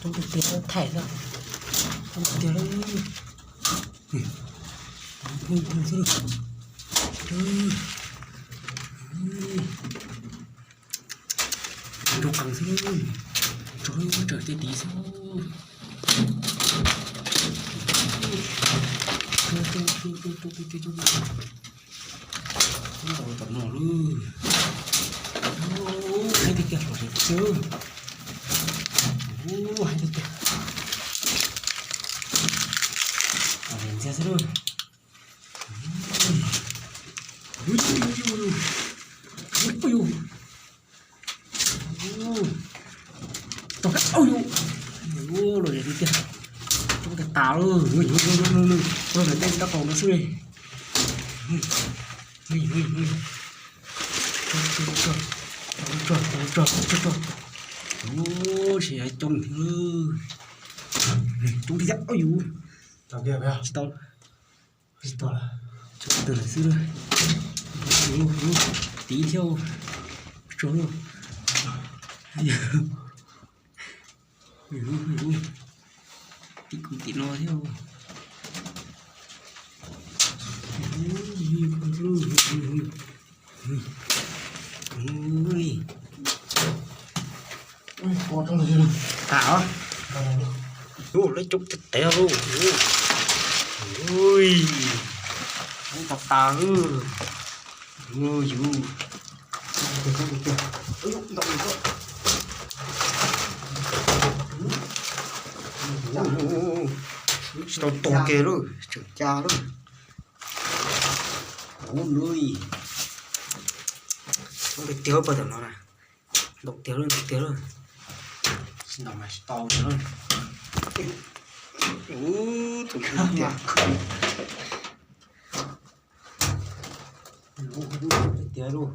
Coob tiag tiag, thaij xwb. Coob tiag tiag. Nrau qees xwb, tso lub tsawm tej tid xwb. Coob coob coob coob coob coob coob. Coob ntaus tom no lawm. Haib tiag tiag, los zem tiag tiag. Haib tiag tiag. Los zem ntxiag xwb lawm. Tog kab, au yus, los zem tiag tiag. Coob tag tas lawm, los zem tej tab qaum no xwb li. Ub, sis coob thiab. Coob tiag tiag, au yus. Tsis tau, tsis tau, tshuav twg lawm xwb. Tiv thiab, tsuag, tim kuv tim no thiab. Ui, tas os. Ub, lawv coob tiag tiag lauj. Ui, tas tas lawm. Ui, yus. Tsis tau tuag kiag lauj, tseem ca lauj. Ub, nws coob tiag tiag pawg tam no na. Ntau tiag lauj, ntau tiag lauj. Tsis ntaus mas tsis tau tiag lauj. Ub, tus tiag tiag. Ub, tiag tiag lauj.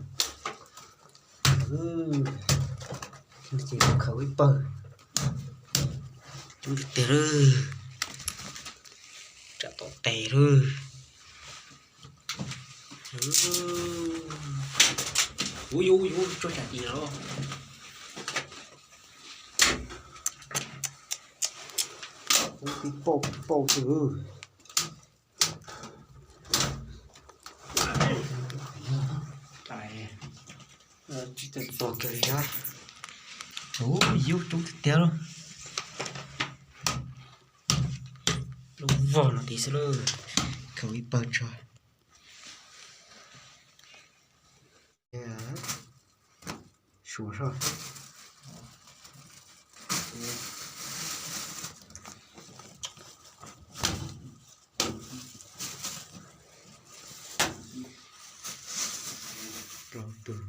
Ces khaws ib pawg. Coob tiag tiag lauj. Tsam tom tes lauj. Ub, yus, yus tsuag tsam tim los. Ub, tib pauj tib pauj xwb. Tsis tau tuag kiag li thiab. Ub, yus coob tiag tiag lauj. Lub vog no tid xwb lauj. Khaws ib pawg tso. Suav soj. Rau tus